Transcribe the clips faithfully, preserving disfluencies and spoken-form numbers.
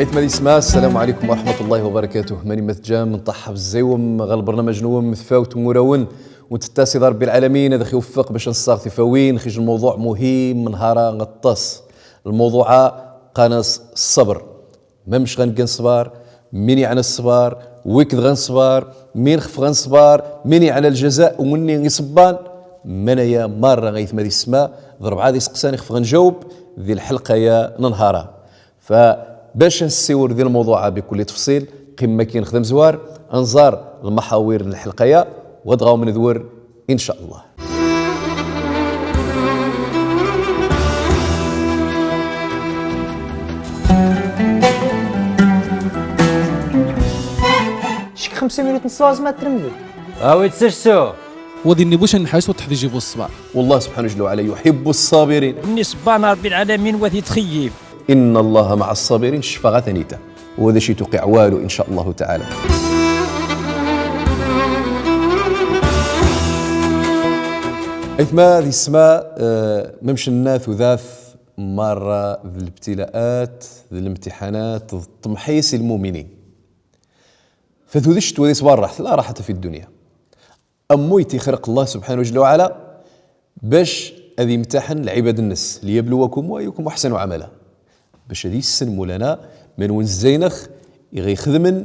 Aytma d yessma, السلام عليكم ورحمة الله وبركاته. Mani ma tejjam, nṭaḥ bzzay-wem ɣer lbernamaj-nwem Tfawt n wurawen, u nttasi d Ṛebbi lɛalamin ad ax-iweffeq bac ad nessaɣ tifawin x ij lmewḍuɛ muhim n nhara ɣ aṭas. Lmewḍuɛ-a qqaren-as ṣṣber. Mamec ɣa negga n ṣṣber, min yeɛna ṣṣber, wiked ɣa nṣber, min xef ɣa nṣber, min yeɛna ljaza, wenni iṣebban. Manaya merra, aytma d yessma, d ṛebɛa d iseqsan i xef ɣa njaweb di lḥelqa-ya n nhara. Fa bac ad nessiwel di lmewḍuɛ-a bikul tefṣil, qqimem akkin x d amezwar, ad nẓer lmaḥawir n lḥelqa-ya, u ad ɣawem nedwer, in ca Allah. Cek xemsa minut n ṣṣber zma tremded. Awi-d s csu. Wa d inni buc ad nḥares wa teḥdiǧ bu ṣṣber. والله سبحانه جل وعلا يحب الصابرين. Nni ṣebban Ṛebbi lɛalamin wa t-ittxeyyib. إن الله مع الصابرين, ccfaɣa tanita. U ad ac-ituqiɛ walu, in ca Allah taɛala. Aytma d yessma, eh, mamec nna tudert merra d lebtilaat, d lemtiḥanat, d ṭṭemḥis i lmuminin. Fa tudect wa d isbar raḥet, لا راحة في الدنيا. Ammu itixreq Allah سبحانه جل وعلا bac ad imtaḥen lɛibad-nnes, ليبلوكم أيكم أحسن عملا. Bac ad issen Mulana manwa n zzay-nnex i ɣa ixedmen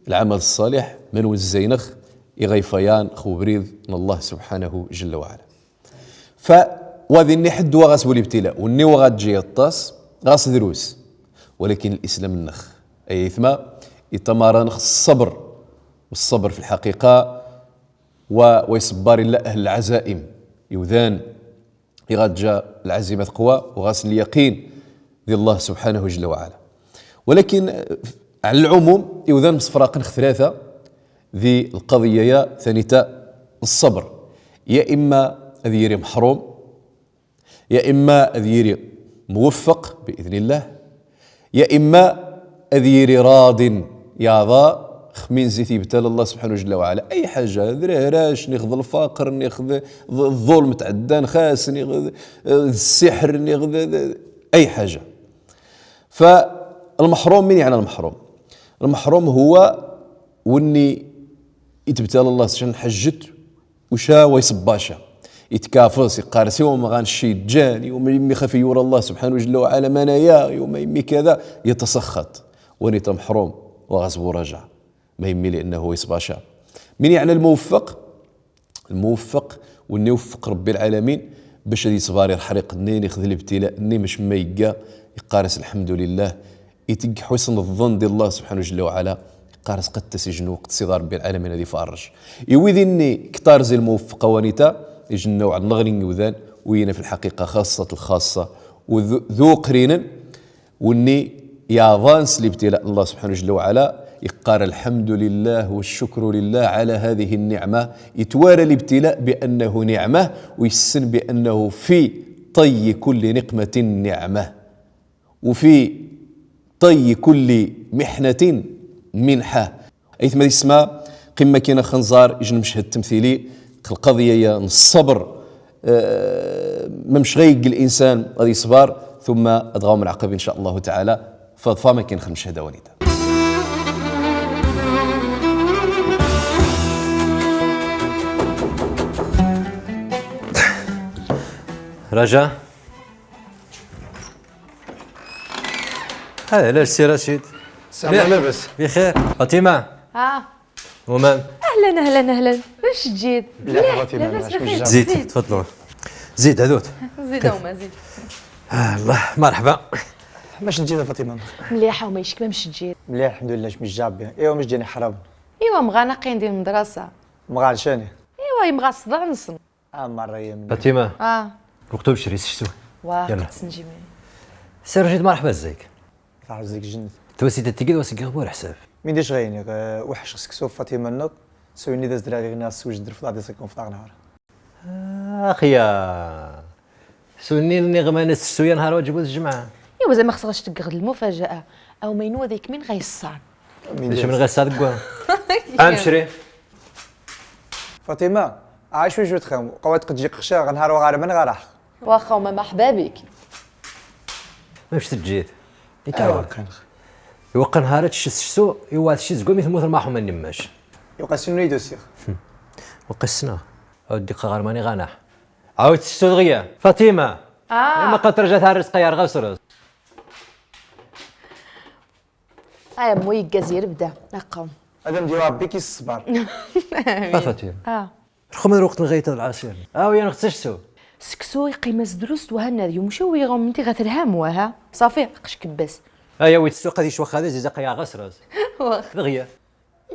lɛamal ṣṣaliḥ, manwa n zzay-nnex i ɣa ifayan x ubrid n Allah سبحانه جل وعلا. Fa wa d inni ḥedd wa ɣas bu libtila, wenni wa ɣa d-ǧi aṭas, ɣas drus. Walakin lislam-nnex, ay aytma, iṭṭamar-anex ṣṣber. والصبر في الحقيقة wa, wa iṣebbar illa ahl lɛazaim, iwdan i ɣa d-ǧa lɛazima teqwa, u ɣas lyaqin di Allah سبحانه جل وعلا. Walakin, eh, ɛla lɛumum, iwdan msefraqen x tlata di lqaḍiya-ya tanita n ṣṣber. Ya imma ad yiri meḥrum, ya imma ad yiri muweffeq, bi idnillah, ya imma ad yiri raḍin, yaḍa x min zi t-ibtala Allah سبحانه جل وعلا. Ay ḥaǧa, d rehrac, nix d lfaqer, nix d, d, d ḍulm tɛeddan xas, nix d, d ssiḥr, nix d, d, ay ḥaǧa. Fa lmeḥrum, min yeɛna lmeḥrum? Lmeḥrum huwa wenni itbtala Allah s ccan ḥejjet, uca wa iṣebbaca. Itkafes, iqqar-as: "Iwa ma ɣan cci ǧǧan, iwa ma immi xef i yura Allah subḥanahu jalla wa ɛala manaya, iwa ma immi kada", yatasxaṭ. Wanita meḥrum, wa ɣas bu rajaɛ. Ma immi li'annahu wa iṣebbaca. Min yeɛna lmuweffeq? Lmuweffeq, wenni iweffeq Ṛebbi lɛalamin bac ad iṣber i leḥriq-nni, nix d libtila-nni, mac ma yegga, iqqar-as: "Lḥemdulillah." Itegg ḥusn ẓẓan di Allah subḥanahu jalla wa ɛala, iqqar-as: "Qeddset ijenna, qeddset Ṛebbi lɛalamin ad ifarrej." I wid-nni ktar zi lmuweffeq a wanita, ijenna wa ɛad leɣli n iwdan, wiyina fi lḥaqiqa xaṣṣat lxaṣṣa, u d, d uqrinen, wenni yaḍan s libtila n Allah subḥanahu jalla wa ɛala, iqqar: "Lḥemdulillah wa ccukru lillah ɛala hadihi nniɛma." Itwara libtila bi annahu niɛma, u issen bi annahu fi ṭayyi kulli niqmatin niɛma. وفي طي كل محنة منحة. Aytma d yessma, qqimem akkin ax nẓar ijj n lmeched tamtili, lqaḍiya-ya n ṣṣber, eh, mamec ɣa yegg linsan ad iṣber, tumma ad ɣawem nɛqeb in ca Allahu taɛala, faḍfam akkin ax lmeched a wanita. Raja. هذا لا السي رشيد. السلام عليكم. لاباس؟ بخير. فاطمة. ها. همام. أهلا، أهلا، أهلا. واش جيت؟ مليح فاطمة، لاباس؟ واش بخير؟ جيت. زيد، تفضلوا. زيد، هذوت. زيد هما، زيد. آه، الله، مرحبا. ماش جيت فاطمة؟ مليحة، وما يشك، ماش جيت؟ مليح، الحمد لله، مش جاب. إيوا، مش جاني حرام. إيوا، مغانا قين ديال المدرسة. مغا شاني؟ إيوا، يمغا الصداع نصن. آه، مرة يا من. فاطمة. آه. الوقت باش ريس شتو. واه، يلا. قدس نجي من. سي رشيد، مرحبا ازيك؟ مرحبا ازيك جنت. توسي تتقيد واسق غبور حساب. مين ديش غيني، آه، وحش خصك سوف فاطمة النوك. سويني داز دراغي غنا سوج درف لا ديسكم في طاق نهار. آه، أخي يا. سوني النغمة نسسو يا نهار واجب الجمعة. إيوا زعما خصك غاش تقغد المفاجأة. أو ما ينوى ذيك مين غيصان. مين ديش من غيصان دقوا. أمشري. فاطمة، عايش وجو تخام، قوات قد جيك خشا، غنهار وغارب من غراح. واخا وما مرحبا بك. ما مش تجيت. إنت أيوا، عارف. كان خ-، Iwaqqa nharat tcci seksu, iwat cci zgum i tmut lmaḥuma n immac. Iwaqqa ssnnu i d-usiɣ. Waqqa ssneɣ. Awd dik ɣer mani ɣanaḥ. Awd seksu dɣiya. Fatima! Ah! Ma qad trja tar rizq ay ar ɣasres. Ay, ammu yegga zi rebda. Aqqa. Ad am-d-yawi Ṛebbi ki ṣṣber. Amin. A Fatima. Ah. Rxum ad lweqt n ɣayt ad lɛasir. Awi, ad nexs seksu. Seksu iqqim-as drus d wahanna d yumcawi ɣum nti ɣa telham waha. Ṣafi, aqec kebbes. Aya wi tsuq ad yecwa xali ziza qaya ɣasras. Wax. Dɣiya.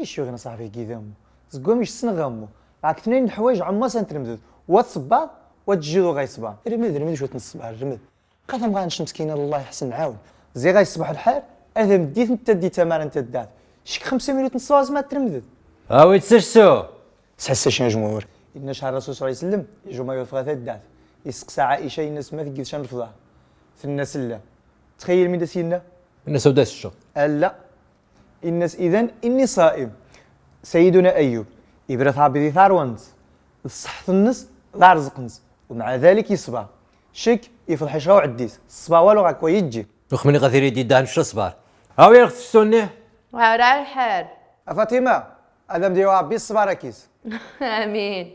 Icu ɣin ṣaḥbi gidam. Zegwam ic ssneɣ ɣammu. Ɣak tnayn lḥwayeǧ ɛumma-s an tremded. Wa tṣebbaḍ, wa tǧǧiḍ u ɣa iṣbar. Rmed, rmed cwiṭ n ṣṣber, rmed. Qa tamɣa n cemskina, Allah iḥsen nɛawen. Ziɣ ay ṣṣbeḥ lḥal, ad am-ddit netta di tamara n taddart. Cek xemsa minut n ṣṣber zma tremded. Awi-d seksu! Sḥessa cen ajmur. Inna ca Rasul صلى الله عليه وسلم, ijuma yufɣa taddart. Isteqsa Aisha, inna-s ma tgid can lefḍaḥ. Tenna-s lla. Txayyel min d as-yenna? Inna-s awd as ccu. Alla. Inna-s idan inni ṣaim. Sayyiduna Ayyub, ibra-t Ṛebbi di tarwa-nnes, d ṣṣeḥt-nnes, d aṛezq-nnes, u mɛa dalik iṣber. Cek, ifḍeḥ icɣa uɛeddi-s, ṣṣber walu ɣak wa yeǧǧi. Uxmini ɣa tiri di ddahen ccu ṣṣber. Awi-yaɣ-d seksu-nni. Ɣer ar ḥar. A Fatima, ad am-d-yawi Ṛebbi ṣṣber akis. Amin.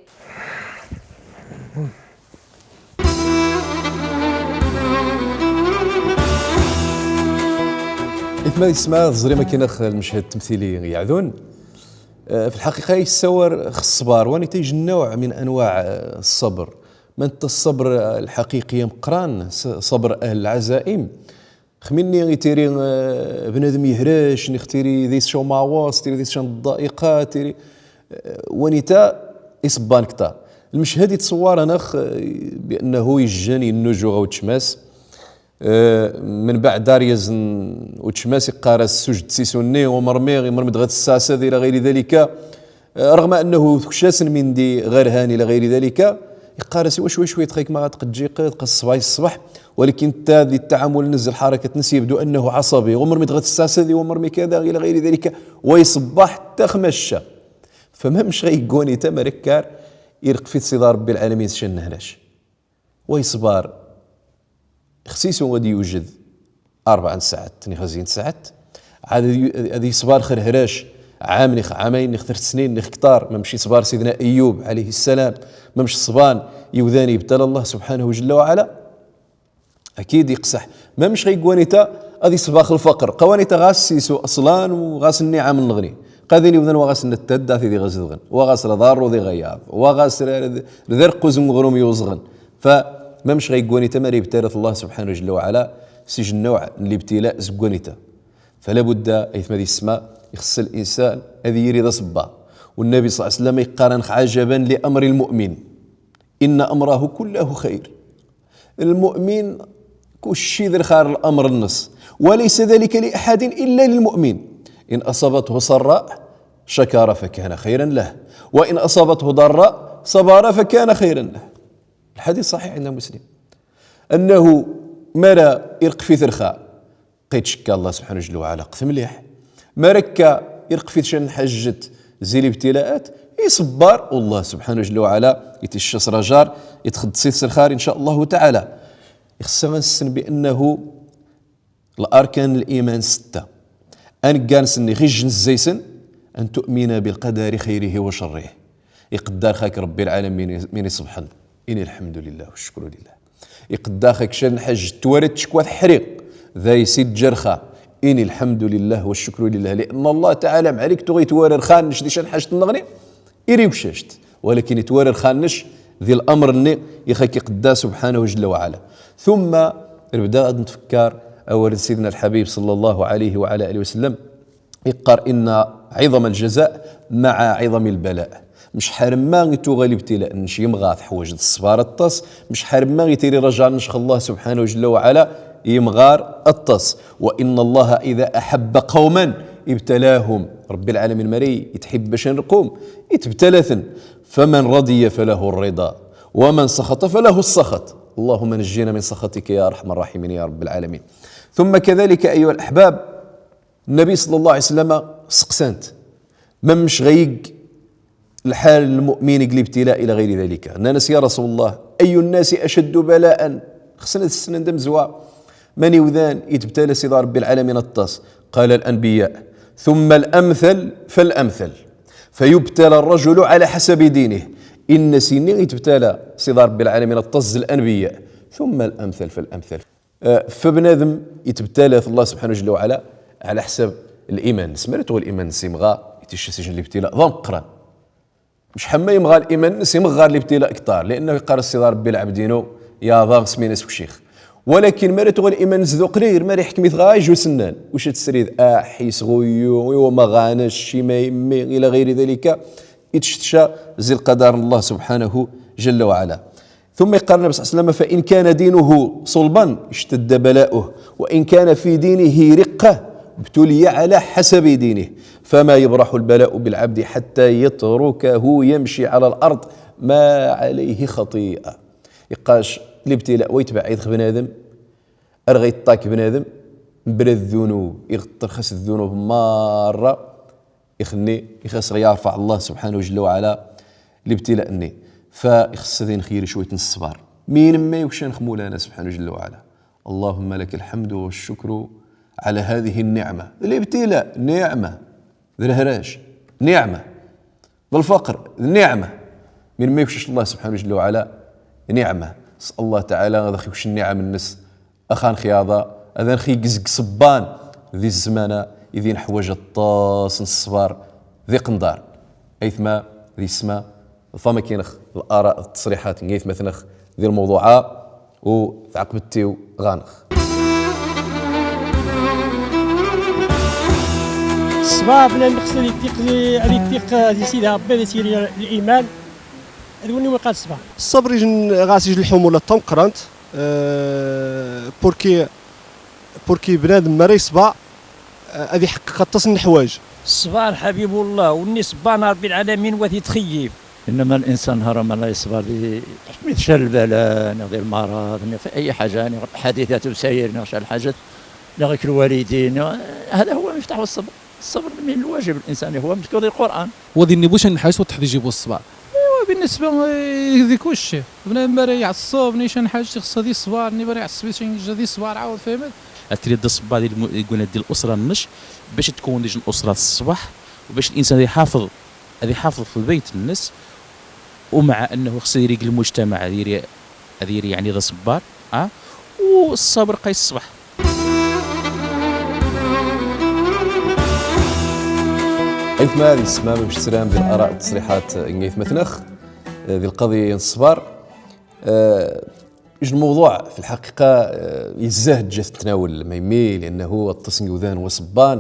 Itma d isma, teẓrim akin ax lmeched temtili yeɛdun. Eh, fi lḥaqiqa, yessawar x ṣṣber, wanita yij nnuɛ min anwaɛ, eh, ṣṣber. Ma netta ṣṣber, eh, lḥaqiqi ameqqran, ṣ-, ṣṣber ahl lɛazaim. Xminni itiri, eh, bnadem yehrac, nix tiri di-s ca umaɛwaṣ, tiri di-s ca ddaiqa, tiri, eh, wanita iṣebban ktar. Lmeched ittṣewwar-anex, eh, bi annahu yejjen yennuj uɣa učmas. Eh, mbeɛd ar yazen učmas iqqar-as sujed s isunni, umermi, imermi d ɣa tessased ila ɣayri dalika. Eh, رغم أنه tekc-asen mindi ɣer han ila ɣayri dalika, iqqar-as iwa cwi cwi txak ma ɣa tqeǧǧiqed, qa ṣṣbeḥ i ṣṣbeḥ, walakin netta di ttaɛamul-nnes, lḥarakat-nnes, yebdu annahu ɛaṣabi, umermi d ɣa tessased, umermi kada ila ɣayri dalika, wa iṣebba ḥetta xmacca. Fa mamec ɣa yegguni ta ma rekkar, irqef-it Sidi Ṛebbi lɛalamin s can n hrac. Wa iṣber, xsisu ad yujed arbaɛ n ssaɛat, nix xaẓin n ssaɛat, ad, ad iṣber xer hrac, ɛam, nix ɛamayn, nix tret snin, nix ktar, mamec iṣber Sidna Ayyub alayhi ssalam, mamec ṣṣban iwdan ibtala Allah subḥanahu jalla wa ɛala, akid iqseḥ. Mamec ɣa yegguni ta ad iṣber x lfaqr, qa wanita ɣas sisu aṣlan u ɣas nniɛam n lɣni. Qa din iwdan wa ɣas nna tadda tidi ɣa zedɣen, wa ɣas la ḍarru di ɣayaḍ, wa ɣas r-, r-, d arqquz n uɣrum yuẓɣen. Fa mamec ɣa yegguni ta ma ibtalat Allah subḥanahu jalla wa ɛala s ij nnuɛ n libtila zegwani ta. Fa labudda, aytma d isma, ixess linsan ad yiri d aṣebbar. U Nnabi ṣalla Llahu ɛalayhi wa sallam iqqar-anex: عجبا لأمر المؤمن، إن أمره كله خير. Lmu'min, kucci d lxar lamr-nnes. وليس ذلك لأحد إلا للمؤمن. إن أصابته سراء شكر فكان خيرا له، وإن أصابته ضراء صبر فكان خيرا له. الحديث صحيح عند مسلم. Annahu mara irqef-it lxar, qa itcekka Allah subḥanahu jalla wa ɛala qt mliḥ. Mara akka irqef-it can n lḥajet zi libtilaat, iṣebber, u Allah subḥanahu jalla wa ɛala itcca-s rajar, itxeddem-it s lxar, in ca Allahu taɛala. Ixess-anex ad nessen bi annahu larkan n liman setta. Aneggar-nsen, ixijjen zzay-sen, أن تؤمن بالقدر خيره وشره. Iqeddar-ax-ak Ṛebbi lɛalamin min iṣebḥen, ini lḥemdu lillah wa ccukru lillah. Iqeddar-ax-ak can n lḥajet twara tcekwa teḥriq, d ay s-iǧǧa lxar, ini lḥemdu lillah wa ccukru lillah, li'anna Allah taɛala mɛrik tuɣ itwara lxar-nnek di can n lḥajet n lɣni, iri wcact, walakin itwara lxar-nnek di lamr-nni ix-ak iqedda subḥanahu jalla wa ɛala. Tumma, rebda ad ntfekkar awal n Sidna Lḥabib ṣalla Llahu ɛalayhi wa ɛala alihi wa sallam, iqqar: إن عظم الجزاء مع عظم البلاء. Mecḥal ma ituɣal ibtila-nnek yemɣar, teḥwaǧeḍ ṣṣber aṭas, mecḥal ma itiri rajar-nnek x Allah subḥanahu jalla wa ɛala yemɣar aṭas. وإن الله إذا أحب قوما ابتلاهم. Ṛebbi lɛalamin mara itḥibb can n lqum, itbtal-aten. فمن رضي فله الرضا، ومن سخط فله السخط. اللهم نجنا من سخطك يا أرحم الراحمين يا رب العالمين. ثم كذلك أيها الأحباب، Nnabi ṣalla Llahu ɛalayhi wa sallam seqsan-t: mamec ɣa yegg lḥal n lmu'min g libtila ila ɣayri dalika? Nnan-as: يا رسول الله، أي الناس أشد بلاء؟ Xessen ad ssnen d amezwaru. Mani iwdan itbtala Sidi Ṛebbi lɛalamin aṭas? قال الأنبياء: ثم الأمثل فالأمثل، فيبتلى الرجل على حسب دينه. Inna s inni itbtala Sidi Ṛebbi lɛalamin aṭas z lanbiya. ثم الأمثل فالأمثل. Eh, fa bnadem itbtala Allah subḥanahu jalla wa ɛala ɛla ḥsab liman-nnes. Mara tuɣ liman-nnes imɣa, iticca s ijjen libtila d ameqqran. Mec ḥemma imɣa liman-nnes, imɣa libtila ktar, li'annahu iqqar Sidi Ṛebbi lɛebd-inu, yaḍa s min as ukcix. Walakin mara tuɣ liman-nnes d uqrir, mara iḥkem-it ɣa ijj usennan, uca tesrid aḥis, ɣuyyu, iwa ma ɣanec, cima immi, ila ɣayri dalika, itcetca zi lqadar n Allah subḥanahu jalla wa ɛala. ثم يقال النبي صلى الله عليه وسلم: فإن كان دينه صلبا اشتد بلاؤه، وإن كان في دينه رقة ابتلي على حسب دينه، فما يبرح البلاء بالعبد حتى يتركه يمشي على الأرض ما عليه خطيئة. Iqqac, libtila wa itbeɛɛid x bnadem, ar ɣa iṭṭak bnadem, mebla ddunub, iɣeṭṭel xas ddunub marra, ixenni, ixas ɣ yarfaɛ Allah subḥanahu jalla wa ɛala libtila-nni. Fa ixess ad inx yir cwayt n ṣṣber. Min mma yukcan x Mulana subḥanahu jalla wa ɛala. اللهم لك الحمد والشكر على هذه النعمة. Libtila, niɛma. D lehrac, niɛma. D lfaqer, d niɛma. Min mma yukcac Allah subḥanahu jalla wa ɛala niɛma. S Allah taɛala ad ax-yukc nniɛam-nnes. Ax anx yaḍa, ad anx igzeg ṣebban di zzman-a, id ineḥwaǧ aṭas n ṣṣber d iqenḍar. Aytma d yessma, ḍ-, tamakin-nnex, lara d ttṣriḥat n aytmaten-nnex di lmewḍuɛ-a, u tɛeqbeḍ-t-iw ɣa-nnex. Ṣṣber bnadem ixess ad ittiq di, ad ittiq di Sidi Ṛebbi, ad as-yili liman. D win iwumi qqaren ṣṣber. Ṣṣber ijn, ɣas ijn lḥumula tameqqrant, eh, pour que, pour que bnadem mara iṣber, eh, ad iḥeqqeq aṭas n leḥwayeǧ. Ṣṣber ḥabibullah, win iṣebbren Ṛebbi lɛalamin wa t-ittxeyyib. إنما الإنسان هرم لا يصبر di, mi tca lbala, neɣ di lmaraḍ, neɣ fi أي حاجة, neɣ lḥadithat usayir, neɣ ca lḥaǧat, neɣ ɣ lwalidin, neɣ, هذا هو مفتاح الصبر. الصبر من الواجب الإنسان هو مذكور di lquran. Wa d-inni bu ca n lḥaǧat wa teḥdiǧ i bu ṣṣber. Iwa, بالنسبة, eh, di kulci. Bnadem mara iɛeṣṣeb, nni ca n lḥaǧat ixess ad iṣber, nni mara iɛeṣṣeb, nni ca n lḥaǧat ad iṣber, ɛawed, fehmet? Ad tiliḍ d aṣebbar di lmu-, deg unadi n l'usra-nnek, bac ad tkun deg l'usra ṣṣbeḥ, u bac l'insan ad iḥafeḍ, ad iḥafeḍ f lbayt-nnes, u مع أنه ixess ad yili deg lmujtamaɛ, ad yili, ad yili, yeɛni, d aṣebbar, ah, u ṣṣaber qa i ṣṣbeḥ. Aytma d yessma, ma mec tesram di lara d ttṣriḥat n aytmaten-nnex, eh, di lqaḍiya n ṣṣber. Eh, ijn lmewḍuɛ, fi lḥaqiqa, eh, yezzah ǧǧa-t tnawel, ma yemmi, li'annahu aṭas n yiwdan wa ṣebban,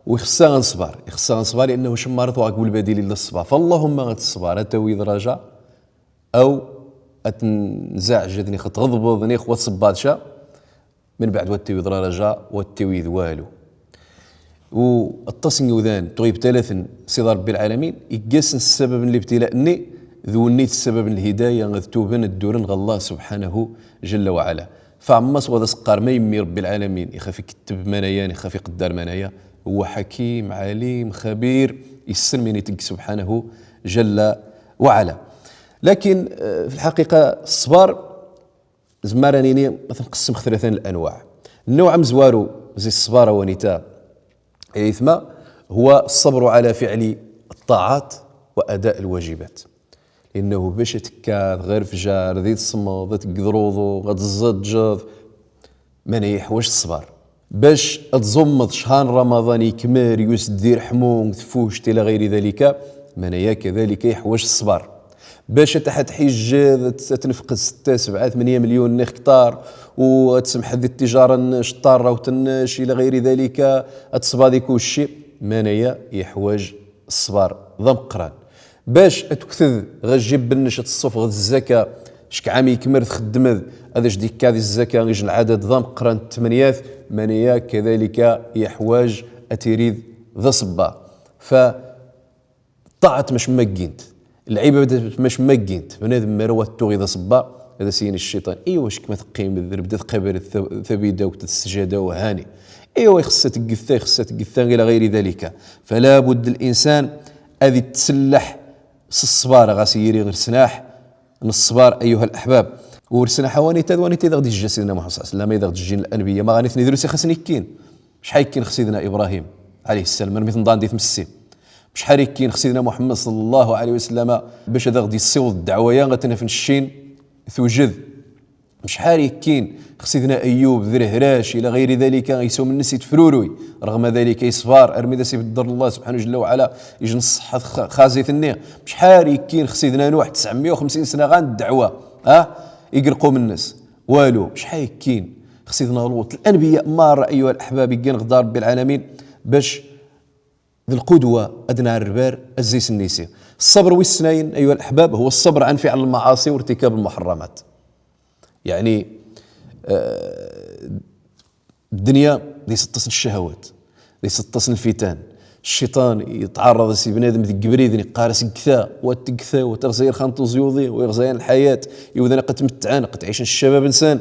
u ixess-aɣ ad nṣber, ixess-aɣ ad nṣber, li'annahu cemmaṛ-it wa ɣ lbadil illa ṣṣber. Fa Allahumma ad tṣber, ad tawiḍ raja, aw ad tnzaɛj, ad nix tɣeḍbeḍ, nix wa tṣebbaḍ ca, من بعد wa tiwiḍ raja, wa tiwiḍ walu. U aṭas n yiwdan, tuɣ ibtala-ten Sidi Ṛebbi lɛalamin, iggasen ssabab n libtila-nni, d wenni ssabab n lhidaya, ad tuben, ad dduren ɣ Allah subḥanahu jalla wa ɛala. Fa ɛemmas wa d as-qqar ma yemmi Ṛebbi lɛalamin, ixaf iketteb manaya, ixaf iqeddar manaya, huwa ḥakim, ɛalim, xabir, issen min itegg subḥanahu jalla wa ɛala. Lakin, eh, fi lḥaqiqa, ṣṣber, Zemreɣ ad iniɣ, ad t-nqessem ɣ tlata n lanwaɛ. Nnuɛ amezwaru zi ṣṣber a wanita, ay aytma, هو الصبر على فعل الطاعات وأداء الواجبات. Li'annahu bac ad tekkaḍ ɣer lefjer, ad tṣemmeḍ, ad tgeḍ luḍu, ad tzeǧǧeḍ, manaya iḥwaǧ ṣṣber. Bac ad tẓummeḍ ccher n Ramaḍan ikmer, yus-d di leḥmu, tfuct, ila ɣayri dalika, manaya kadalika iḥwaǧ ṣṣber. Bac ad tḥ-, ad tḥijjeḍ, ad t-, ad tnefqeḍ setta, sebɛa, tmenya milyun nni ktar, u ad tsemḥeḍ di ttijaṛa n cṭarra u tennec, ila ɣayri dalika, ad tṣbaḍ i kulci, manaya iḥwaǧ ṣṣber d ameqqran. Bac ad tukted ɣer jjib nnec ad tessufɣed zzaka, cek ɛam ikmer txeddmed, ad ac-d-ikka di zzaka ijn lɛadad d ameqqran n tmenyat, manaya kadalika iḥwaǧ ad tirid d aṣebba. Fa ṭṭaɛat mac maggint, lɛibadat mac maggint, bnadem mara wa t-tuɣi d aṣebba, ad as-yini cciṭan, iwa cek ma teqqimed, lebda tqabal tab-, tabidawt d ssjada u hani. Iwa ixess ad tgetta, ixess ad tgetta, ila ɣayri dalika. Fala budd linsan ad itselleḥ s ṣṣber, ɣas yiri ɣer snaḥ n ṣṣber, ayuha laḥbab. U ɣer snaḥ a wanita d wanita i d aɣ-d-ijja Sidna Muḥemmed ṣalla Llahu ɛalayhi wa sallam, i d aɣ-d-jjin lanbiya, ma ɣanitni drus i xasen ikkin. Mecḥal ikkin x Sidna Ibrahim, ɛalayhi ssalam, armi t-nḍan di tmessi. Mecḥal ikkin x Sidna Muḥemmed, ṣalla Llahu ɛalayhi wa sallam, bac ad aɣ-d-yessiweḍ ddeɛwa-ya, ad t-naf neccin tewjed. Mecḥal ikkin x Sidna Ayyub d lehrac, ila ɣayri dalika, aksum-nnes itefruruy. Reɣma dalika, iṣber, armi d as-ibedder Llah subḥanahu jalla wa ɛala, ijj n ṣṣeḥḥa xa-, xazit-nni. Mecḥal ikkin x Sidna Nuḥ, tesɛemya u xemsin sna ɣan ddeɛwa, ha? Ig lqum-nnes. Walu. Mecḥal ikkin x Sidna Luṭ, lanbiya merra, ayuha laḥbab, iggan ɣ-da Ṛebbi lɛalamin, bac d lqudwa ad nɛerreb ar azzi-s nnisi. Ṣṣabr wis snayen, ayuha laḥbab, huwa ṣṣabr ɛan fiɛl lmaɛaṣi wartikab lmuḥerramat. Yeɛni, eh, ddunya d iseṭṭes n ccahawat, d iseṭṭes n lfitan. Cciṭan itɛerreḍ-as i bnadem deg ibriden, iqqar-as gta, wa tegta, wa teɣza irxan tuẓyuḍi, wa iɣza yan lḥayat, iwdan qed tmettɛen, qed ɛicen ccabab-nsen.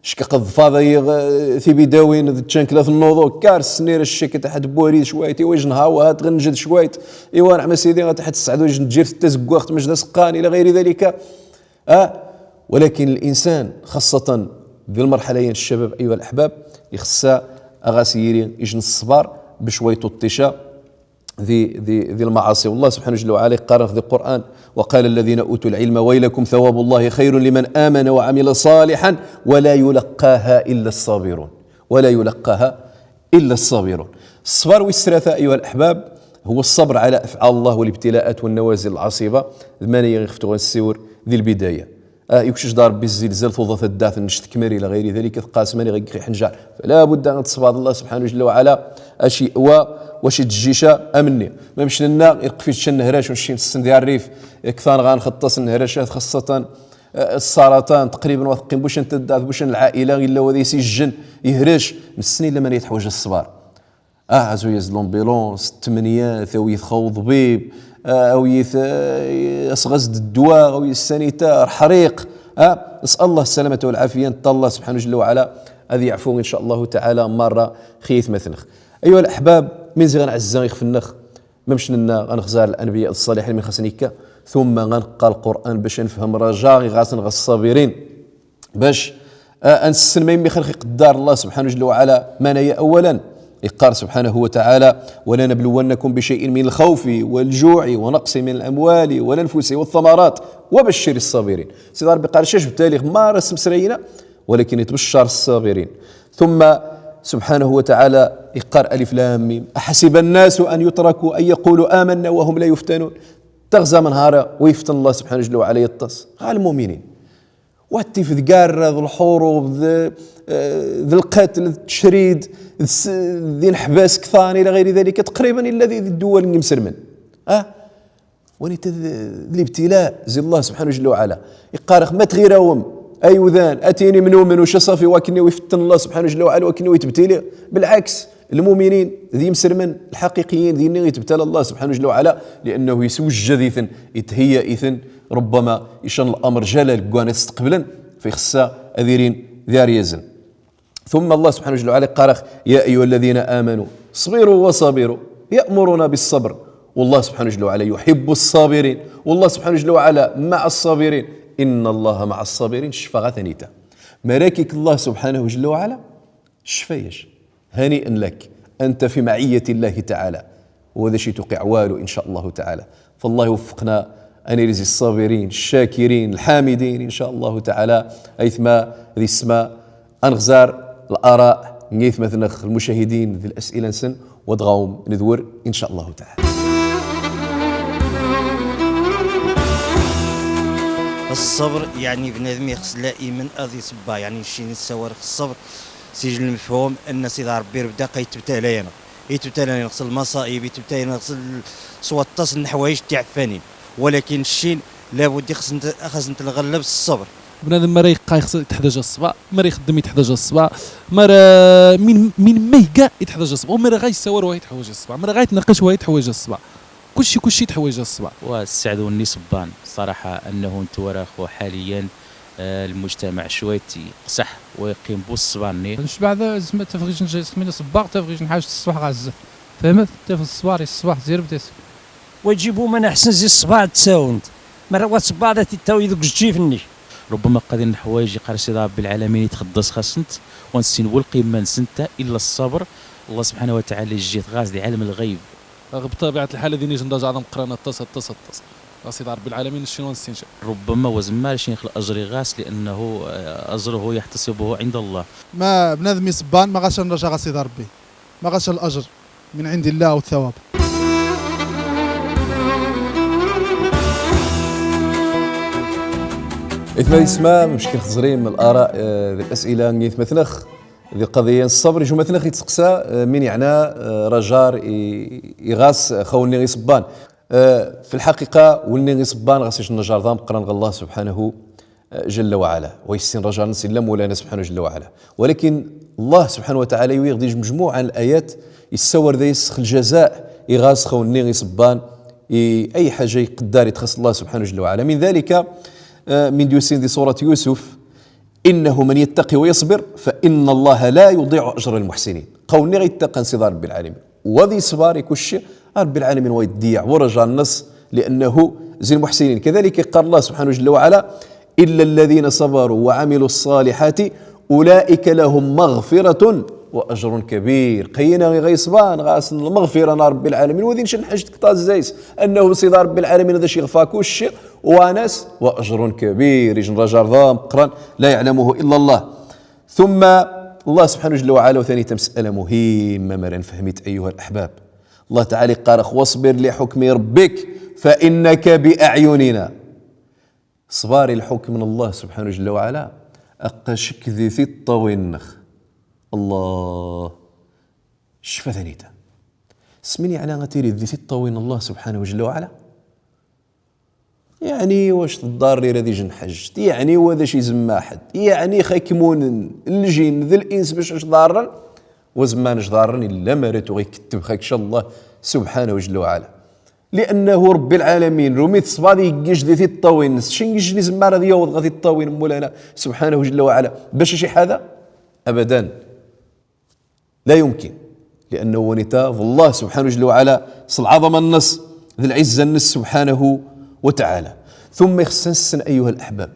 Cka qed ḍfad ay, eh, tibidawin d ččan kla tennuḍu, kar ssnir ccek taḥt bwarid cwayt, iwa ijnha wa hat ɣnjed cwayt, iwa neɛma sidi ɣa taḥt sseɛd ijnǧir tazeggaɣt maj d aseqqan, ila ɣayri dalika. Ah, walakin linsan, xaṣṣatan di lmerḥala-ya n ccabab, ayuha laḥbab, ixeṣṣa a ɣas yiri ijj n ṣṣber bac wa iṭuṭṭica di, di, di lmaɛaṣi. Wallah subḥanahu jalla wa ɛala iqqar-aneɣ di Lqur'an: وقال الذين أوتوا العلم ويلكم ثواب الله خير لمن آمن وعمل صالحا ولا يلقاها إلا الصابرون. ولا يلقاها إلا الصابرون. Ṣṣber wis tlata, ayuha laḥbab, huwa ṣṣber ɛala afɛal Llah walibtila'at wannawazil lɛaṣiba, d mani i ɣef tuɣa nessiwel di lbidaya. Ah, ikcc da Ṛebbi zzilzal, tuḍa taddart, nnect kmal ila ɣayri dalika, tqas mani ɣa iḥenjar. Fala budda ad tṣebreḍ, Llah subḥanahu jalla wa ɛala aci wa, waci tejjica amnni. Ma mec nenna, iqfit ccan nehrac, uncin ssen di rrif, iktan ɣa nxeṭṭas nnehracat, xaṣṣatan, eh, ṣṣaratan, taqriban wa teqqim bucan taddart, bucan lɛaila, illa wa d-isijjen, ihrac, nessen illa mani itḥwaǧ ṣṣber. Ah, azu-yas d l'ambulance, tmenyat, awi-t xa uḍbib, ah, awi-t, ah, asɣas d ddwa, awi-t sanitar, ḥriq. Ah, nes'al Llah ssalamata wal ɛafiya, neṭṭal Llah subḥanahu jalla wa ɛala ad yeɛfu, in ca Llahu taɛala, merra x yitmaten-nneɣ. Ayuha laḥbab, min ziɣ ɣa nɛezza ixef-nneɣ, ma mec nenna ɣa nexzar lanbiya ṣṣaliḥin min xasen ikka, tumma ɣa neqqa Lqur'an bac ad nefhem raja iɣasen ɣa ṣṣabirin. Bac, ah, ad nessen ma yemmi xalq iqeddar Llah subḥanahu jalla wa ɛala, mani-ya awwalan. Iqqar subḥanahu wa taɛala: ولنبلونكم بشيء من الخوف والجوع ونقص من الأموال والأنفس والثمرات وبشر الصابرين. Sidi Ṛebbi iqqar, cacbtali merra s-mesrayna, walakin itbeccer ṣṣabirin. Tumma subḥanahu wa taɛala iqqar: ألف لام ميم. أحسب الناس أن يتركوا أن يقولوا آمنا وهم لا يفتنون. Taɣza menhara wa iften Llah subḥanahu jalla wa ɛala iṭṭas ɣa lmuminin. Wa tifed garra d lḥurub, d, eh, d lqatl, d tecrid, d s-, d ineḥbas ktan, ila ɣayri dalika, taqriban illa di, di ddwal n yimselmen. Ah? Wanita d, d libtila zi Llah subḥanahu jalla wa ɛala. Iqqar-ax ma tɣirawem, ay udan, a tinim numen, uca ṣafi, wakken i wi fetten Llah subḥanahu jalla wa ɛala, wakken i wi tebtili. Belɛaks, lmuminin, d yimselmen, lḥaqiqiyin, d yinni i tebtala Llah subḥanahu jalla wa ɛala, li'annahu iswejjad-iten, itheyya-iten, rubbama ican lamr jala deg wan ad steqblen, fa ixeṣṣa ad irin d iryazen. Tumma Llah subḥanahu jalla wa ɛala iqqar-ax: يا أيها الذين آمنوا اصبروا وصابروا، يأمرنا بالصبر. Wallah subḥanahu jalla wa ɛala yuḥibbu ṣṣabirin. Wallah subḥanahu jalla wa ɛala maɛa ṣṣabirin. إن الله مع الصابرين. Ccfa ɣa tanita. Mara k-ikk Llah subḥanahu jalla wa ɛala, ccfa-yac. هنيئا لك، أنت في معية الله تعالى. Wa d aci tuqiɛ walu, in ca Llahu taɛala. Fa Llah iweffeqna ad nili zi ṣṣabirin, ccakirin, lḥamidin, in ca Llahu taɛala. Aytma d yessma, ad nexzar l'ara n yaytmaten-nneɣ lmucahidin d l'as'ila-nsen, wa dɣa ad nedwer, in ca Llahu taɛala. Ṣṣber, yeɛni bnadem ixeṣṣ dayman ad iṣebber, yeɛni ncin nessawal ɣef ṣṣber, s ijj n lmefhum anna Sidi Ṛebbi irbeddaq, itbtal-aneɣ. Itbtal-aneɣ s lmaṣaib, itbtal-aneɣ s l-, s waṭas n leḥwayeǧ tiɛeffanin. Walakin ccin, labud ixeṣṣ-nt, xas-nt lɣelleb s ṣṣber. Bnadem mara iqqa ixeṣṣ, iteḥdaǧ ṣṣber, mara ixeddem iteḥdaǧ ṣṣber, mara min, min ma iga iteḥdaǧ ṣṣber, u mara ɣa yessawal wa iteḥwaǧ ṣṣber, mara ɣa yetnaqac wa iteḥwaǧ ṣṣber. Kulci, kulci iteḥwaǧ ṣṣber. Wa sseɛd wenni ṣebban, ṣṣaraḥa, annahu ntwara xu ḥaliyan, eh, lmujtamaɛ cwayt iqseḥ, wa iqqim bu ṣṣber-nni. Ncbaɛ da, zma tafɣiǧ n jayes xmina ṣebbaɣ, tafɣiǧ n ḥaǧ ṣṣbeḥ ɣa zzat. Fehmet? Taf ṣṣber, iṣṣbeḥ, zirb des. Wa iǧib uman aḥsen zi ṣṣbeḥ ad tsawent. Mara wa ṣṣbeḥ da tittawi deg uǧǧif-nni. Rubbama qadin leḥwayeǧ iqqar Sidi Ṛebbi lɛalamin itxeddas xas-nt, wa nessin bu lqima-nsent, illa ṣṣber, الله سبحانه وتعالى يجيث غاس دي عالم الغيب. بطبيعة الحال، ذي نيجن داج عظم قران التص، التص، التص. غاس يد رب العالمين، الشنو نسينجا. ربما وزمار شيخ الأجر غاس، لأنه، آه، أجره يحتسبه عند الله. ما بنادم يصبان، ما غاش نرجع غاس يد ربي. ما غاش الأجر من عند الله والثواب. إثما يسمى مش كنخزرين من الآراء، آه، الأسئلة نيث مثنخ. ذي قضية الصبر، يجو مثلا خي تسقسا، آه، مين يعنى، آه، رجار ي-، يغاس خوني غي صبان. آه، في الحقيقة، ولني غي صبان غاس يجن رجار ذا مقرن غ الله سبحانه، آه، جل وعلا. ويسين رجار نسي إلا مولانا سبحانه جل وعلا. ولكن الله سبحانه وتعالى يويغ ديج مجموعة عن الآيات يسور ذا يسخ الجزاء يغاس خوني غي صبان، ي-، أي حاجة يقدر يتخص الله سبحانه جل وعلا. من ذلك، آه، من ديوسين ذي سورة يوسف، إنه من يتق ويصبر فإن الله لا يضيع أجر المحسنين. قولني غيتقن سيدي ربي العالمين. وذي صبار يكون الشيء ربي العالمين ويضيع ورجع النص، لأنه زي المحسنين. كذلك قال الله سبحانه جل وعلا: "إلا الذين صبروا وعملوا الصالحات أولئك لهم مغفرة وأجر كبير". قينا غي غيصبان غاسن المغفرة نا ربي العالمين. وذين شن حاجة كتاز زيس أنه سيدي ربي العالمين هذا شي غفا كل شيء وانس وأجر كبير، يجن رجاء رضا مقران لا يعلمه إلا الله. ثم الله سبحانه جل وعلا وثاني تمسألة مهمة مرة نفهمت أيها الأحباب. الله تعالى قال: "واصبر لحكم ربك فإنك بأعيننا". صباري الحكم من الله سبحانه جل وعلا، أقشك ذي ثي الطوينخ. الله. شفا ثانيتا. سميني على غتيري ذي ثي الطوين الله سبحانه جل وعلا. يعني واش تضاري راه دي جن حجت؟ يعني وذا شي زما حد؟ يعني خاكمون الجن ذي الإنس باش اش ضارن؟ وزمان اش ضارن إلا ما ريتو غيكتب خاك شاء الله سبحانه جل وعلا. لأنه رب العالمين، رميت صبادي يجيش دي في الطوين، شن يجي لي زما راه يوض غادي الطوين مولانا سبحانه جل وعلا. باش شي حاجة؟ أبدا. لا يمكن، لأنه ونتا الله سبحانه جل وعلا صل عظمة النص، ذي العزة النص سبحانه وتعالى. ثم يخصن السن أيها الأحباب،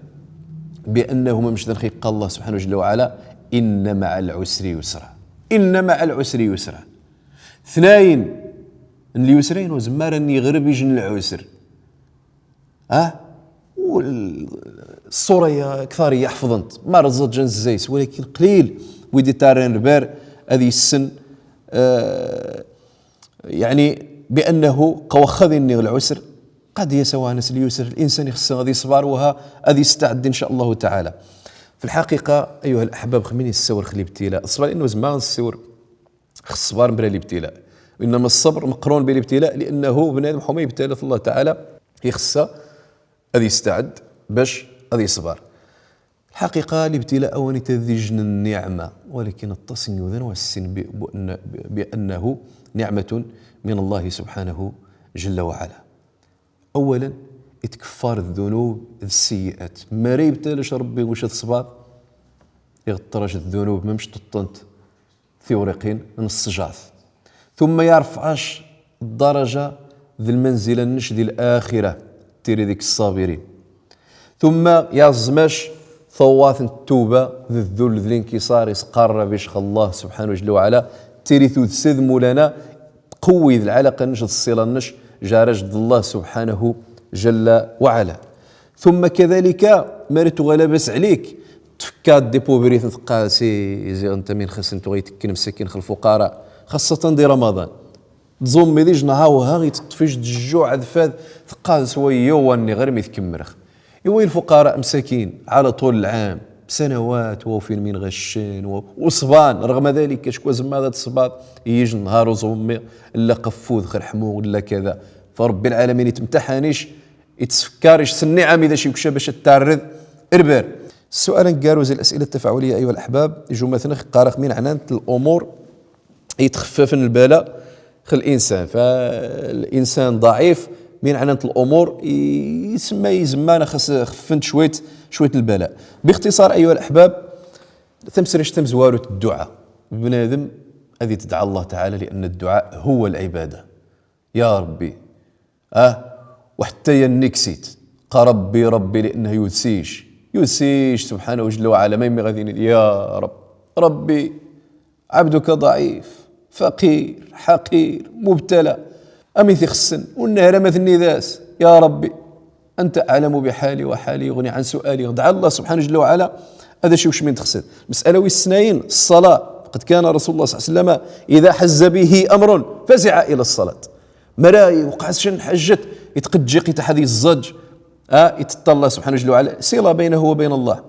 بأنه ما مش ذنخي قال الله سبحانه جل وعلا: "إن مع العسر يسرا". إن مع العسر يسرا. ثناين، اليسرين وزمارا يغرب يجن العسر. اه؟ والصورة يا كثار يحفظنت، ما رزت جنز الزيس، ولكن قليل ويدي تارين البار هذه السن، آه، يعني بأنه قوخذ النير العسر، قد يسوى نس اليسر، الإنسان يخص هذه صبار وها هذه يستعد إن شاء الله تعالى. في الحقيقة أيها الأحباب، خميني السور خلي ابتلاء، الصبر إنه زمان السور خص الصبر بلا الابتلاء، وإنما الصبر مقرون بالابتلاء، لأنه بنادم حما يبتلى الله تعالى يخص هذا يستعد باش هذا يصبر. الحقيقة الابتلاء أواني تذيجن النعمة، ولكن التصن يوذن والسن ب-، بأن-، بأنه نعمة من الله سبحانه جل وعلا. أولا، اتكفار الذنوب السيئات. ما ريبتلش ربي وش الصبر، يغطرش الذنوب ما مش تطنت. ثورقين من السجاث. ثم يرفعش الدرجة ذي المنزلة النش ذي الآخرة، تيري ذيك الصابرين. ثم يزمش ثوات التوبة ذي الذل ذي الانكسار يسقر بشخ الله سبحانه جل وعلا، تيري ثوذ سيد مولانا قوي ذي العلاقة نش الصلة نش جارج الله سبحانه جل وعلا. ثم كذلك مرت غلبس عليك، تفكات دي بوبريت تقاسي زي انت من خس انت غيتكن مسكين خ الفقراء، خاصة دي رمضان. تزوم ميديج نهار وها غيتطفيش الجوع ذفاد، تقاس ويو واني غير ميتكمرخ. إوا الفقراء مساكين على طول العام سنوات وفين من غشين و-، وصبان، رغم ذلك شكون زعما هذا الصباط يجي النهار وزومي لا قفوذ خير حمو ولا كذا. فرب العالمين يتمتحنش، يتسفكرش سني عام إذا شي كشا باش تتعرض إربير. السؤال نقارو زي الأسئلة التفاعلية أيها الأحباب، يجو مثلا قارخ من عنانة الأمور يتخففن البلاء خ الإنسان، فالإنسان ضعيف من عنانة الأمور ي-، يسمى يزمان خس-، خفنت شوية، شوية البلاء. باختصار أيها الأحباب، ثمسرش تمزوارو الدعاء. بنادم أذي تدعى الله تعالى لأن الدعاء هو العبادة. يا ربي، اه، وحتى ينكسيت قا ربي ربي لأنه يوسيش، يوسيش سبحانه جل وعلا، ما يمي غادي يني-، يا رب، ربي عبدك ضعيف، فقير، حقير، مبتلى. أمن ذي خصن، والنهر ما ذني ذاس. يا ربي، أنت أعلم بحالي وحالي يغني عن سؤالي. دعا الله سبحانه جل وعلا. هذا شي وش من تخسر. مسألة ويسناين، الصلاة. فقد كان رسول الله صلى الله عليه وسلم إذا حز به أمر فزع إلى الصلاة. مراي وقع شن حجت، يتقجي قيت هذه الزج. آه، يتطلع الله سبحانه جل وعلا. صلة بينه وبين الله.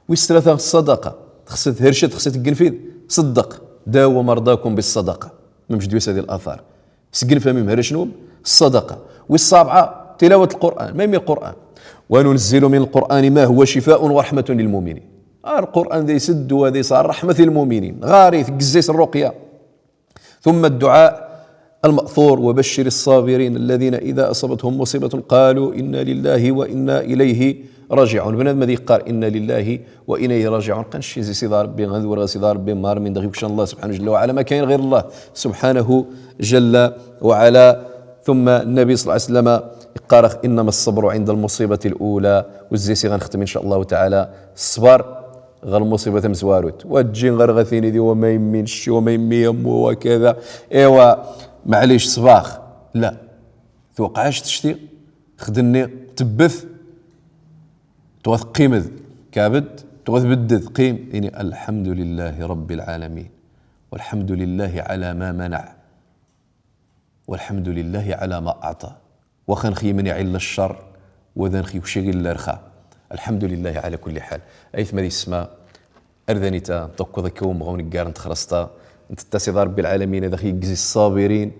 ويستلثا الصدقة. خصت هرشت، خصت الجنفيذ. صدق. داووا مرضاكم بالصدقة. ما مش دويس هذه الآثار. سجن فمي مهرش نوب. الصدقة. والسابعة تلاوة القرآن. ما يمي القرآن؟ "وننزل من القرآن ما هو شفاء ورحمة للمؤمنين". آه، القرآن ذي سد وذي صار رحمة للمؤمنين. غاري تقزيس الرقية. ثم الدعاء المأثور: "وبشر الصابرين الذين إذا أصابتهم مصيبة قالوا إنا لله وإنا إليه راجعون". بنادم هذا يقار "إنا لله وإنا إليه راجعون". قنشي زي سيدي ربي، غنذور سيدي ربي، مار من دغيب شان الله سبحانه جل وعلا، ما كاين غير الله سبحانه جل وعلا. ثم النبي صلى الله عليه وسلم يقارخ: "إنما الصبر عند المصيبة الأولى". وزي سي غنختم إن شاء الله تعالى. الصبر غير المصيبة تمزواروت. وتجي غير غثيني دي وما يمي نشي وما يمي يمو وكذا. إيوا، معليش صباخ. لا. توقعش تشتي. خدني تبث. توث قيمذ كابد. توث بدذ قيم. إني الحمد لله رب العالمين. والحمد لله على ما منع. والحمد لله على ما أعطى. وخان خي من يعل الشر، وذان خي وشي غير الرخاء. الحمد لله على كل حال. أيث ما دي السماء، أرذاني تا، تقوى ذكوم غون قارن تخرستا. أنت تاسي رب العالمين، إذا خي يجزي الصابرين،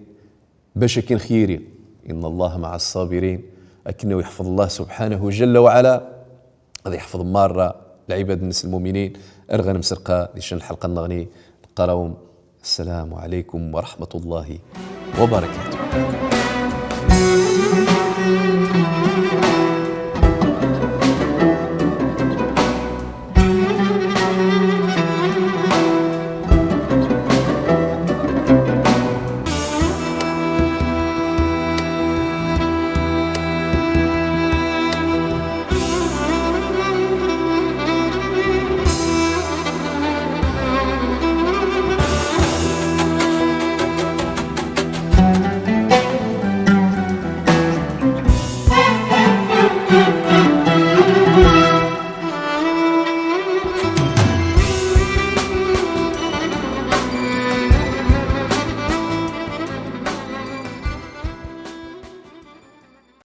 باش كين خيري. إن الله مع الصابرين. أكنه يحفظ الله سبحانه جل وعلا. غادي يحفظ مرة العباد الناس المؤمنين. أرغن مسرقة، دي شن الحلقة النغني. نقراوم. السلام عليكم ورحمة الله وبركاته.